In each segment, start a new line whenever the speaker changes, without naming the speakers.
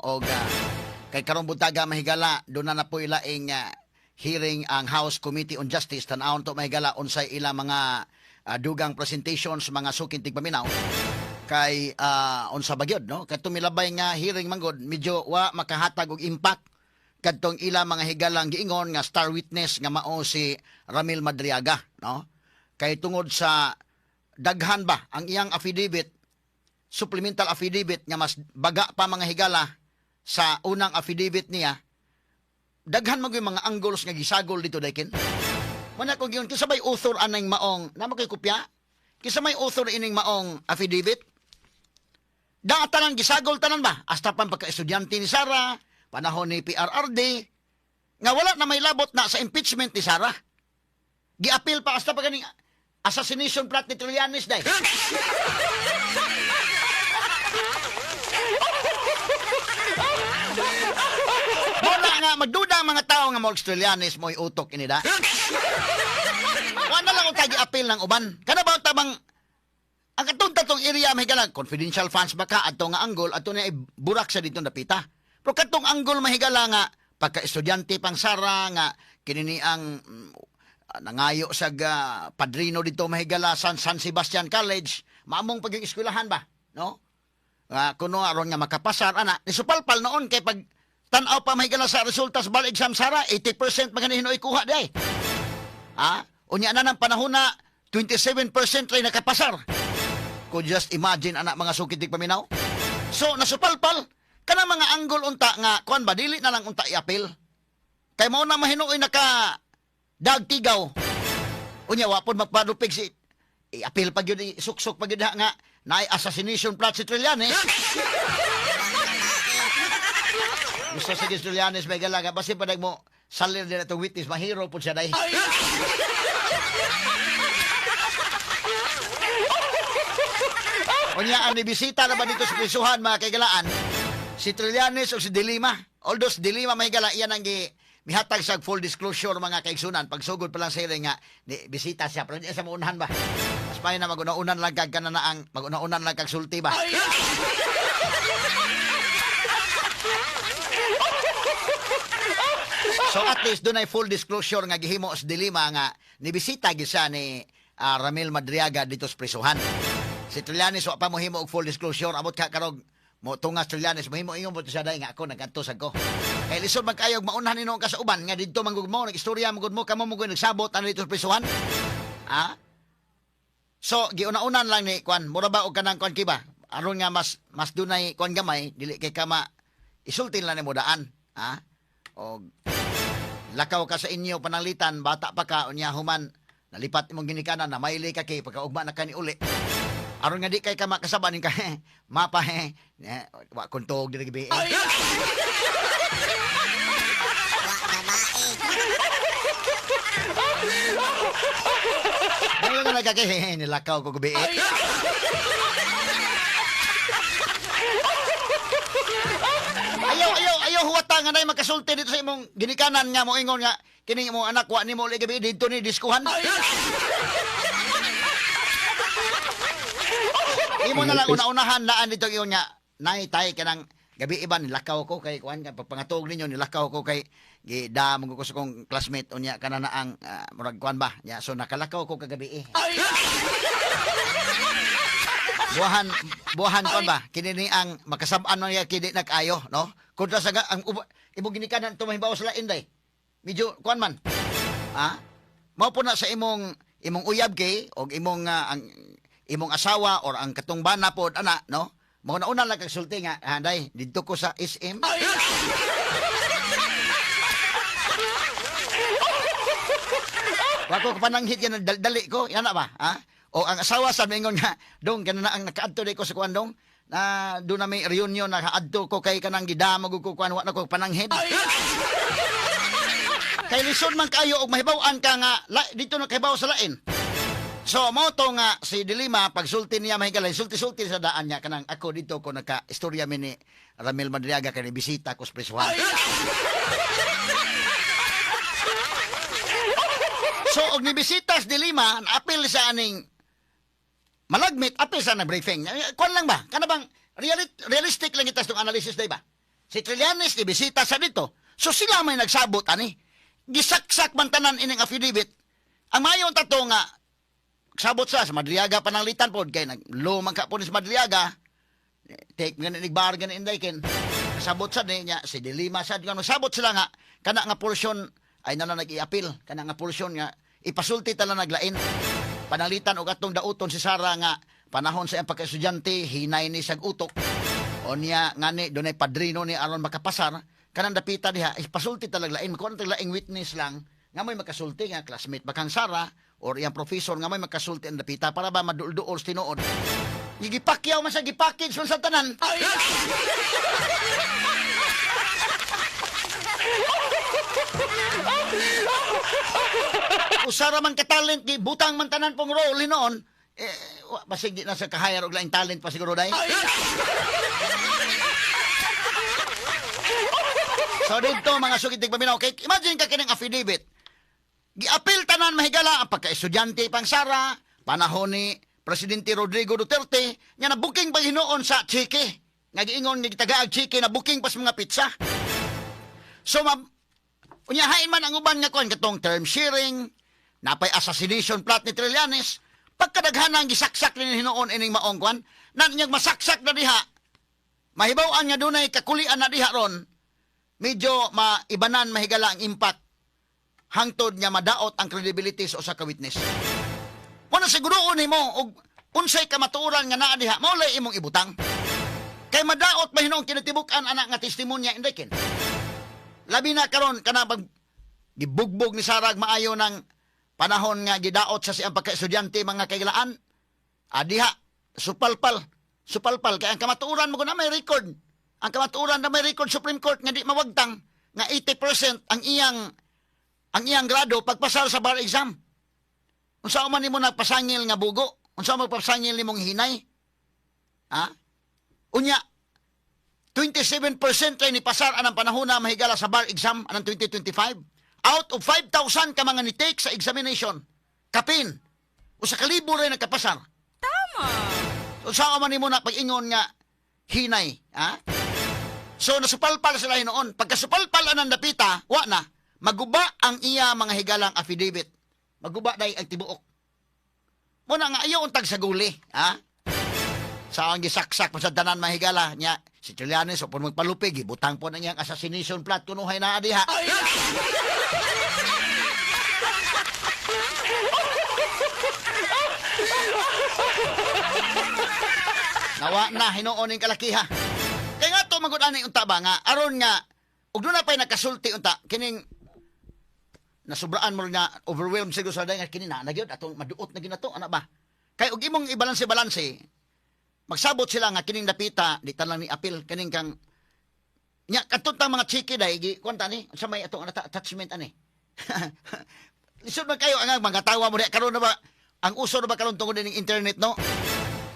Og kay karong buntaga, mahigala, doon na po ilaing hearing ang House Committee on Justice. Tan-awon to, mahigala, unsay ila mga dugang presentations, mga suking tigpaminaw, kay unsa ba gyud, no? Kadtong milabay nga hearing manggod medyo wa makahatag og impact kadtong ila mga higalang giingon nga star witness nga mao si Ramil Madriaga, no? Kay tungod sa daghan ba ang iyang affidavit, supplemental affidavit, nga mas baga pa, mga higala, sa unang affidavit niya. Daghan man gyud mga angles nga gisagol dito daykin. Mana ko giyon, kinsa may author aning maong namo kay kopya? Kinsa may author ining maong affidavit? Da tanan gisagol tanan ba? Hasta pa pagka-estudyante ni Sara, panahon ni PRRD, nga wala na may labot na sa impeachment ni Sara. Giapil pa hasta pa ganing assassination plot ni Trillanes day. Wala nga magduda ang mga tao nga mo Trillanes mo'y utok ini da. Wala lang kung apil ng uban. Kana ba tabang ang katong tatong area may higala, confidential funds ba ka adto nga anggol adto na burak sa dito napita. Pero katong anggol, mahigala, nga pagka estudyante pang Sara nga kinini ang nangayo sa padrino dito, mahigala, San Sebastian College, maamong paging eskwelahan ba, no? Nga kuno aron nga makapasar ana ni supalpal noon, kay pag tan-aw pa, mahigala, sa resulta sa bal exam Sara, 80% man gani hinuoy kuha day. Ah, unya na ng panahon na 27% ray nakapasar. Could just imagine anak, mga sukit paminaw. So nasupalpal kana mga anggol unta nga kuan ba, dili na lang unta iapil. Kay mao na mahinuoy naka dagtigaw. Unya wa pod magpadupig si iapil pa gyud, suksok pa gyud nga naay assassination plot si Trillanes. Gusto sa Trillanes may galaga basi pa mo salir din itong witness, mahiro po siya day. Unya ang nibisita na ba dito sa prisuhan, mga kaigalaan, si Trillanes o si Dilima. Although si Dilima, may gala, iyan ang gi mihatag sa full disclosure, mga kaigsunan. Pagsugod pa lang sa nga ni bisita siya pero di sa maunhan ba. Mas may na maguna-unan lang kag kana na ang maguna-unan lang kag sulti ba. So at least doon ay full disclosure nga gihimo sa Dilima nga nibisita gyud siya ni Ramil Madriaga dito sa prisuhan. Si Trillanes wa pa mohimo og full disclosure. Abot ka karog mo tunga Trillanes mohimo ingon mo siya dai nga ako nagkanto sad ko. Kay lisod man kayo maunhan nino ka sa uban nga didto man gud mo nag-istorya man gud mo, kamo mo gud nagsabot ano dito sa prisuhan. Ah? So giuna-unan lang ni kuan, mura ba og kanang kuan kiba? Aron nga mas mas dunay kuan gamay, dili kay kama isultin lang nimo daan, ha? Og lakaw ka sa inyo pananglitan, bata pa ka, unya human nalipat imong ginikanan na maili ka kay pagkaugma na ka ni uli. Aron nga di kay ka makasaba ning ka mapa eh, wa kon tuog diri gabi.
Wa babae.
Ngayon nga nagkakay nilakaw ko gabi. Ayaw, ayaw, ayaw huwata nga nay makasulti dito sa imong ginikanan nga mo ingon nga kining imong anak wa nimo uli gabi didto ni diskuhan. Imo na lang una-unahan laan dito ingon nga nay tay, kanang gabi iba nilakaw ko kay kuan ka pagpangatog ninyo, nilakaw ko kay gidamo ko sa kong classmate, unya kana na ang murag kuan ba nya, so nakalakaw ko kagabi eh. Buwahan buwahan kuan ba kini ni ang makasab-an man niya kini nag-ayo, no? Kontra sa ang imong ginikanan to mahibaw sa lain day. Medyo kuan man. Ha? Mao po na sa imong imong uyab kay og imong ang imong asawa or ang katong bana pod ana, no? Mao na una lang kag sulti nga, ah, day didto ko sa SM. Wa ko kapananghit yan, dali ko, yan na ba? Ha? O ang asawa sa mingon nga, dong, kana na ang nakaadto di ko sa kuan dong, na doon na may reunion, nakaadto ko kay kanang gidamog ko kuan, wa na ko pananghid. Kay lisod man kayo og mahibaw-an ka nga la, dito na kahibaw sa lain. So mo to nga si Dilima pagsulti niya mahigalay, sulti-sulti sa daan niya kanang ako dito ko naka istorya mi ni Ramil Madriaga kay bisita ko sa prisuhan. So og nibisita si Dilima, naapil sa aning malagmit, apil sa na briefing. Kuan lang ba? Kana bang realistic lang itas tong analysis day ba? Si Trillanes ni bisita sa dito. So sila may nagsabot ani. Gisaksak man tanan ining affidavit. Ang mayon tato nga sabot sa Madriaga pananglitan pod kay naglo man ka po ni sa Madriaga. Take nga ni bar gani inday ken. Sabot sa niya si Dilima sad nga sabot sila nga kana nga portion ay na lang nag-i-appeal kana nga portion nga ipasulti ta lang naglain. Panalitan og atong dauton si Sara nga panahon sa iyang pagka-estudyante hinay ni sag utok. O niya ngani dunay padrino ni aron makapasar kanang dapita diha ipasulti ta laglain, makuha na laing witness lang nga may makasulti nga classmate ba kang Sara or iyang professor nga may makasulti ang dapita para ba madulduol sa tinuod. Gipakyaw man sa gipackage man sa tanan. Usara man ka talent, gi butang man tanan pong role noon. Eh, basig di na sa kahire og laing talent pa siguro day. So dito mga sugid paminaw kay imagine ka kining affidavit. Giapil tanan mahigala ang pagka-estudyante pang Sara, panahon ni Presidente Rodrigo Duterte, nga na-booking pa hinuon sa chike. Nga giingon nga gitagaag chike na booking pa sa mga pizza. So unyahain man ang uban nga kuan katong term sharing, napay assassination plot ni Trillanes, pagkadaghan ang gisaksak ni hinuon ining maong kuan, na niyang masaksak na diha, mahibaw-an nga dunay kakulian na diha ron, medyo maibanan mahigala ang impact hangtod nga madaot ang credibility sa usa ka witness. Muna siguroon nimo og unsay kamatuoran nga naa diha, mao lay imong ibutang. Kay madaot ba hinuon kinatibuk-an ana nga testimonya indekin. Labi na karon kana pag gibugbog ni Sarag maayo ng panahon nga gidaot sa siyang pagka-estudyante mga kailaan. Adiha supalpal, supalpal kay ang kamatuoran mo na may record. Ang kamatuoran na may record Supreme Court nga di mawagtang nga 80% ang iyang grado pagpasar sa bar exam. Unsa man nimo nagpasangil nga bugo? Unsa man pasangil nimong hinay? Ha? Unya 27% kay ni pasar anang panahon na mahigala sa bar exam anang 2025. Out of 5,000 ka mga ni-take sa examination. Kapin. Usa ka libo rin nagkapasar.
Tama.
Unsa man nimo na pag-ingon nga hinay, ha? So nasupalpal sila hinuon. Pagkasupalpal anang dapita, wa na maguba ang iya mga higalang affidavit. Maguba day ang tibuok. Muna nga ayaw untag sa guli, ha? Sa ang gisaksak pa sa tanan mahigala nya si Trillanes upon magpalupig gibutang po na niyang assassination plot kunuhay na diha. Nawa na hinuon ning kalakiha. Kay nga to magud ani unta ba nga aron nga ug doon na pay nakasulti unta kining nasubraan mo na overwhelmed siguro sa day nga kini na gyud atong maduot na ginato ana ba. Kay og imong ibalanse-balanse magsabot sila nga kining dapita di tan lang ni appeal kining kang nya kadto tang mga chiki day gi kuan ta ni sa may atong attachment ani. Lisod man kayo ang mga tawa mo diha karon na ba ang uso na ba karon tungod ning internet no?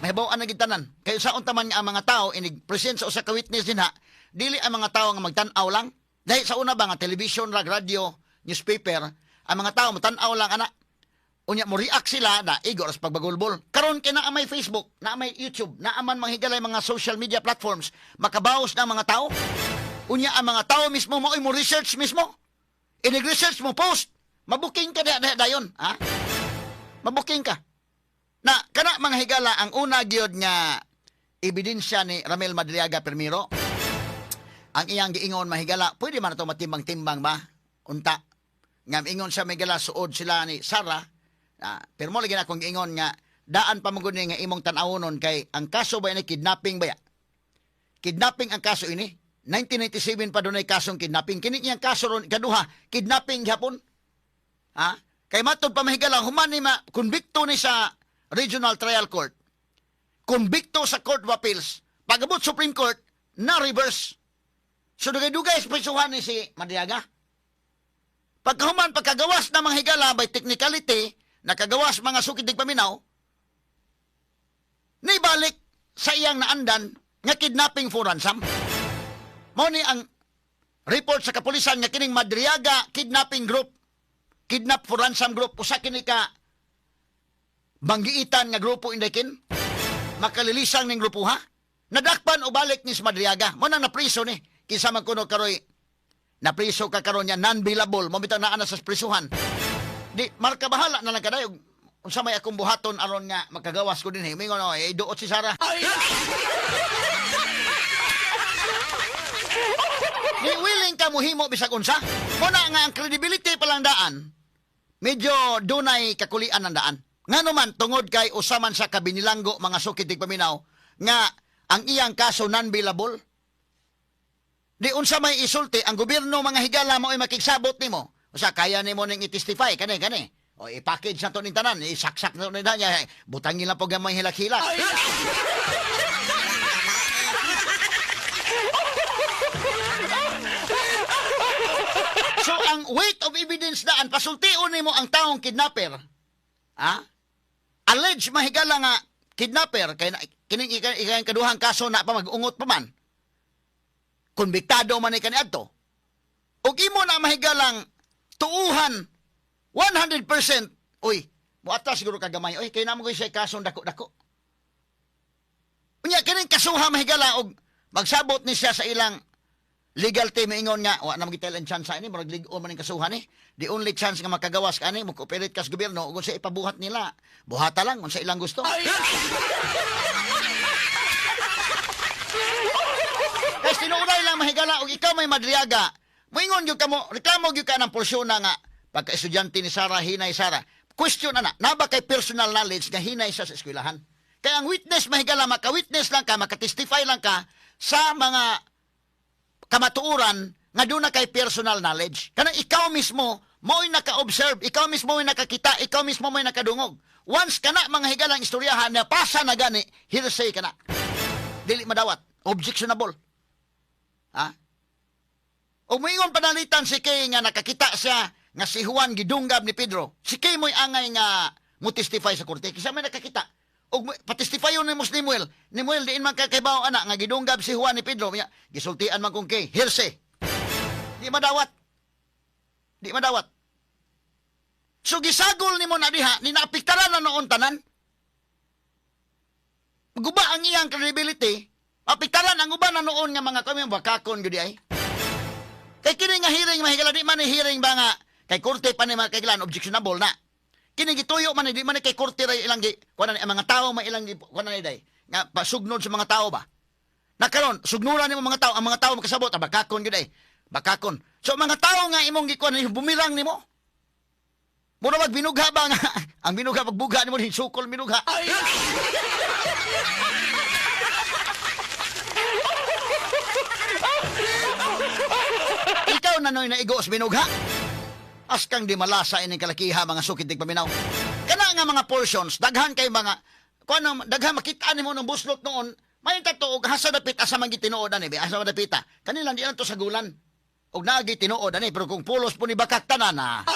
Mahibaw-an na gid tanan. Kay usaon ta man nga ang mga tao inig present sa usa ka witness dinha, dili ang mga tao nga magtan-aw lang. Dahil sa una ba nga television, rag radio, newspaper, ang mga tao motan-aw lang ana. Unya mo react sila na igo ra sa pagbagulbol. Karon kay naa may Facebook, naa may YouTube, naa man manghigalay mga social media platforms, makabawas na ang mga tao. Unya ang mga tao mismo maoy mo research mismo. Inig research mo post, mabuking ka diha dayon, ha? Mabuking ka. Na kana mga higala ang una gyud nga ebidensya ni Ramil Madriaga Primero. Ang iyang giingon mahigala, pwede man ato matimbang-timbang ba? Unta. Nga ingon siya mahigala suod sila ni Sara. Pero mo lagi na akong giingon nga daan pa man gud ni nga imong tan-awonon kay ang kaso ba ini kidnapping ba ya? Kidnapping ang kaso ini. 1997 pa dunay kasong kidnapping. Kini iyang kaso ron kaduha, kidnapping gyapon. Ha? Kay matod pa mahigala human ni ma konbikto ni sa Regional Trial Court. Konbikto sa Court of Appeals. Pagabot Supreme Court, na reverse. So dugay-dugay sa prisuhan ni si Madriaga. Pagkahuman, pagkagawas na mga higala by technicality, nakagawas mga sukid dig paminaw, nibalik sa iyang naandan nga kidnapping for ransom. Mao ni ang report sa kapulisan nga kining Madriaga kidnapping group, kidnap for ransom group, usa kini ka banggiitan nga grupo indekin, makalilisang ning grupo ha. Nadakpan o balik ni si Madriaga. Mo nang napriso ni. Kinsa man kuno karoy napriso ka karon niya, non-bailable mo bitaw, naa na sa prisuhan. Di marka bahala na lang kadayo unsa may akong buhaton aron nga makagawas ko dinhi. Mingon, "Oh, eh, duot si Sara." Di willing ka muhimo bisag unsa. Muna nga ang credibility pa lang daan, medyo dunay kakulian ng daan. Ngano man, tungod kay usaman sa kabinilanggo, mga sukit paminaw, nga ang iyang kaso non-bailable. Di unsa may isulti ang gobyerno, mga higala, mo ay makigsabot nimo. Usa kaya nimo ning i-testify kani kani. O i-package na to ning tanan, isaksak na to ning tanan, butangin lang po gamay hilak-hilak. So ang weight of evidence daan, pasultion nimo ang taong kidnapper. Ha? Alleged, mahigala, nga kidnapper kay kining ika kaduhang kaso na pa, mag-ungot pa man. Konbiktado man ni kaniadto. Ug imo na mahigalang tuuhan 100%. Uy, muata siguro kagamay. Uy, kay namo ko siya kasong dako-dako. Unya kining kasuha, mahigala, og magsabot ni siya sa ilang legal team, ingon nga wa na magitel ang chance ini, murag lig-on man ning kasuhan ni. The only chance nga makagawas ka ani, mo cooperate ka sa gobyerno ug unsa ipabuhat nila, buhata lang unsa ilang gusto. Kay tinuoday lang, mahigala, og ikaw may madriaga, moingon gyud kamo, reklamo gyud ka ng porsyon na nga pagka estudyante ni Sara, hinay Sara. Question ana, na ba kay personal knowledge nga hinay siya sa eskwelahan? Kaya ang witness, mahigala, maka-witness lang ka, maka-testify lang ka sa mga kamatuoran nga doon na kay personal knowledge. Kanang ikaw mismo mo'y naka-observe, ikaw mismo mo'y nakakita, ikaw mismo mo'y nakadungog. Once kana, mga higalang istoryahan na pasa na gani, hearsay ka na. Dili madawat, objectionable. Ha? O moingon panalitan si Kay nga nakakita siya nga si Juan gidunggab ni Pedro. Si Kay mo'y angay nga mo testify sa korte. Kisa may nakakita. Og patestify yun ni Mus Nimuel. Nimuel, diin man kakaibaw ana nga gidunggab si Juan ni Pedro. Nya, gisultian man kung Kay, hearsay. Di madawat. Di madawat. So gisagol nimo na diha, ni naapektaran na noon tanan. Guba ang iyang credibility, apektaran ang uban na noon nga mga kami bakakon gyud ay. Kay kini nga hearing, mahigala, di man ni hearing ba nga kay korte pa ni mga kaiglan, objectionable na. Kini gituyo man ni, di man ni kay korte ra ilang gi kuan ni ang mga tao, may ilang gi kuan ni day nga pasugnod sa mga tao ba. Na karon sugnuran nimo mga tao, ang mga tao makasabot, ah, bakakon gyud ay. Bakakon. So mga tao nga imong gikuan ni bumirang nimo. Mura mag binugha ba nga ang binugha pagbugha nimo ni sukol binugha. Ikaw na noy naigo sa binugha. Askang di malasa ining kalakiha, mga sukit paminaw. Kana nga mga portions, daghan kay mga kuan, daghan makita nimo ng buslot noon, may tato og hasa dapit asa man gitinuod ani asa man dapita. Kanilang di lang to sagulan. Og naagi tinuod ani, pero kung pulos po ni bakak tanan na.
Wa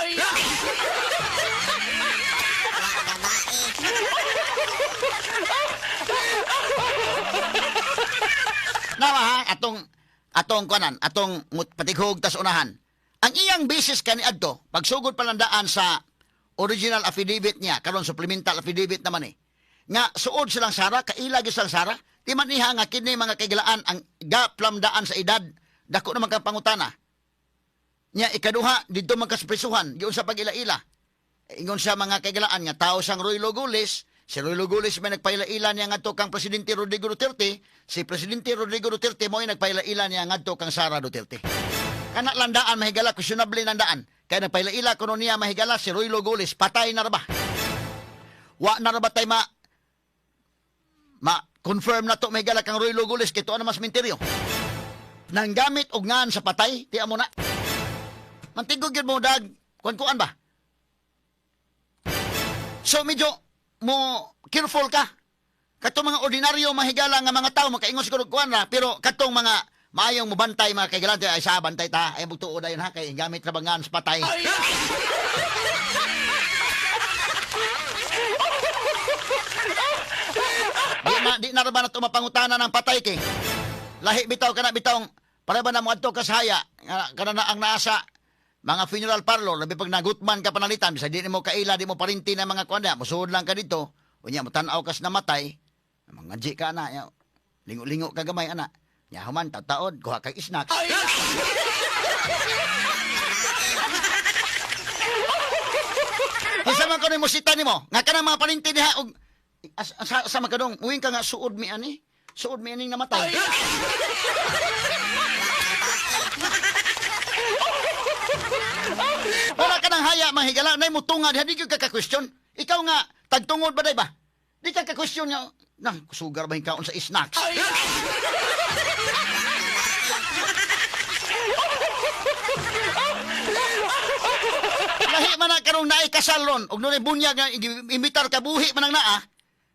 babae.
Nawa ha, atong atong kuanan, atong patighog tas unahan. Ang iyang basis kani adto, pagsugod palandaan sa original affidavit niya, karon supplemental affidavit naman eh. Nga suod silang Sara, kaila gyud silang Sara, di man niha nga kini, mga kaigalaan, ang gaplamdaan sa edad, dako naman kang pangutana. Nya ikaduha, didto man ka sa prisuhan, giun sa pag-ila-ila. Ingon siya, mga kaigalaan, nga tao siyang Roilo Gulis, si Roilo Gulis may nagpaila-ila niya ngadto kang Presidente Rodrigo Duterte, si Presidente Rodrigo Duterte mo ay nagpaila-ila niya ngadto kang Sara Duterte. Kana landaan, mahigala, questionable landaan. Kaya nagpaila-ila kuno niya, mahigala, si Roilo Gulis, patay na ra ba? Wa na ra ba tay ma confirm na to, mahigala, kang Roilo Gulis kay tuwa na mas menteryo. Nanggamit og ngan sa patay, ti amo na. Mantigog gyud mo dag, kuan-kuan ba? So medyo mo careful ka. Katong mga ordinaryo, mahigala, nga mga tao makaingon siguro kuan ra, pero katong mga maayong mobantay, mga kaigalan, ay sa bantay ta, ay bugtuo dayon ha, kay gamit ra bangan sa patay. Di na ra ba na tumapangutana ng patay kay lahi bitaw kana bitaw para ba na mo adto ka sa haya nga kana na ang naasa mga funeral parlor, labi pag nagutman ka panalitan, bisag di nimo kaila, di mo parinti na mga kuan, musuod lang ka dito, unya mo tan-aw kas namatay, mga ka na, lingo-lingo ka gamay ana. Nya human taod, kuha kag snacks. Kinsa man kuno musita nimo? Nga kanang mga parinti diha og asa man kadong uwing ka nga suod mi ani? Suod mi aning namatay. Wala ka nang haya mahigala nay mutunga diha, di gyud ka ka-question. Ikaw nga tagtungod ba day ba? Di ka ka-question nga nang sugar ba kaon sa snacks. Lahi man na karong naay kasal ron og dunay bunyag nga imitar ka, buhi man ang naa.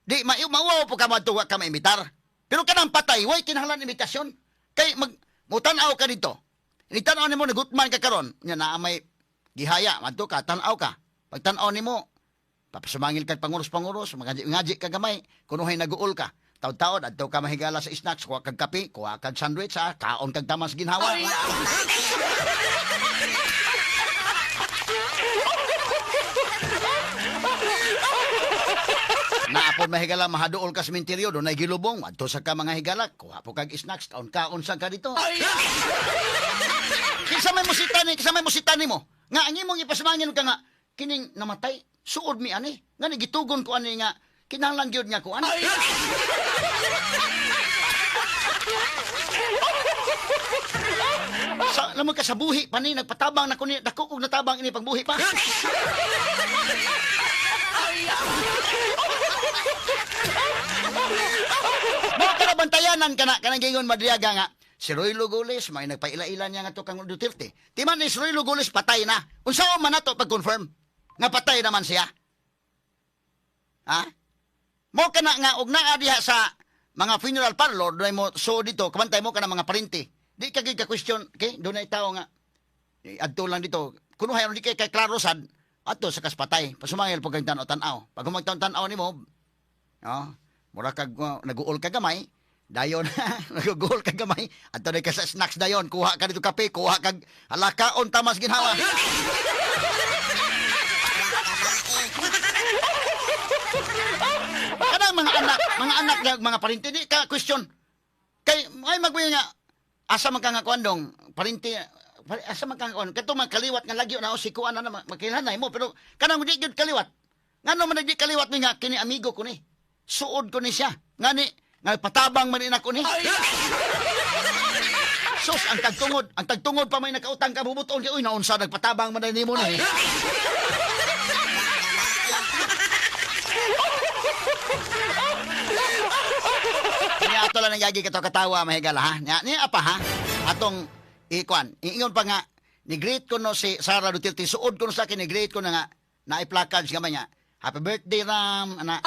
Di mauwaw po ka madto, wa ka maimitar. Pero kanang patay, way kinahanglan imitasyon. Kay mag mutan-aw ka dito. Ni tan-aw nimo nagutman ka karon, nya naa may gihaya, madto ka, tan-aw ka. Pag tan-aw nimo, papasumangil kag panguros-panguros, magaji ka gamay, kunuhay naguol ka. Taod-taod, adto ka mahigala sa snacks, kuha kag kape, kuha kag sandwich, ha, kaon kag tamas ginhawa. Naapod mahigala, mahaduol ka sa sementeryo, doon ay gilubong, adto sa ka mga higala, kuha po kag snacks, kaon-kaon sa ka dito. Kinsa may musita nimo? Nga ang imong ipasumangin ka nga kining namatay, suod mi ani. Nga ni gitugon ko ani nga kinahanglan gyud nga kuan. Sa lamang ka sa buhi pa ni nagpatabang na ko ni dako kog natabang ini pagbuhi pa. Mo ka na bantayanan kana kanang gingon Madriaga nga si Roilo Goles may nagpaila-ila niya nga to kang Duterte. Ti man ni si Roilo Goles patay na. Unsa man nato pag-confirm nga patay naman siya? Ha? Mo kana nga og naa diha sa mga funeral parlor dunay mo so dito kabantay mo kana mga parinti. Di ka gid ka question, okay? Dunay tawo nga adto lang dito. Kunuhay di kay klaro sad adto sa kaspatay. Pasumangil pag kang tan-aw. Pag humagtan-tanaw nimo, oh, mura kag naguol ka gamay, dayon naguol ka gamay, adto na ka sa snacks dayon, kuha ka dito kape, kuha kag halakaon tamas ginhawa. Kanang mga anak mga parinti di ka question. Kay ay magbuyo nga asa man ka nga kuan dong parinti, asa man ka nga kuan kadto mga kaliwat nga lagyo na o si kuan na makilhanay mo, pero kanang di gyud kaliwat. Ngano man di kaliwat ni nga kini amigo ko ni. Suod ko ni siya. Ngani nga patabang man ni nako ni. Sus, ang tagtungod pa may nakautang ka bubuton kay uy naunsa nagpatabang man nimo ni. Niya ato lang nagyagi kato katawa mahigala ha. Niya niya pa ha. Atong ikuan. Iingon pa nga ni greet ko no si Sara Duterte, suod ko no sa akin ni greet ko na nga naay placards gamay nga. Happy birthday Ram ana.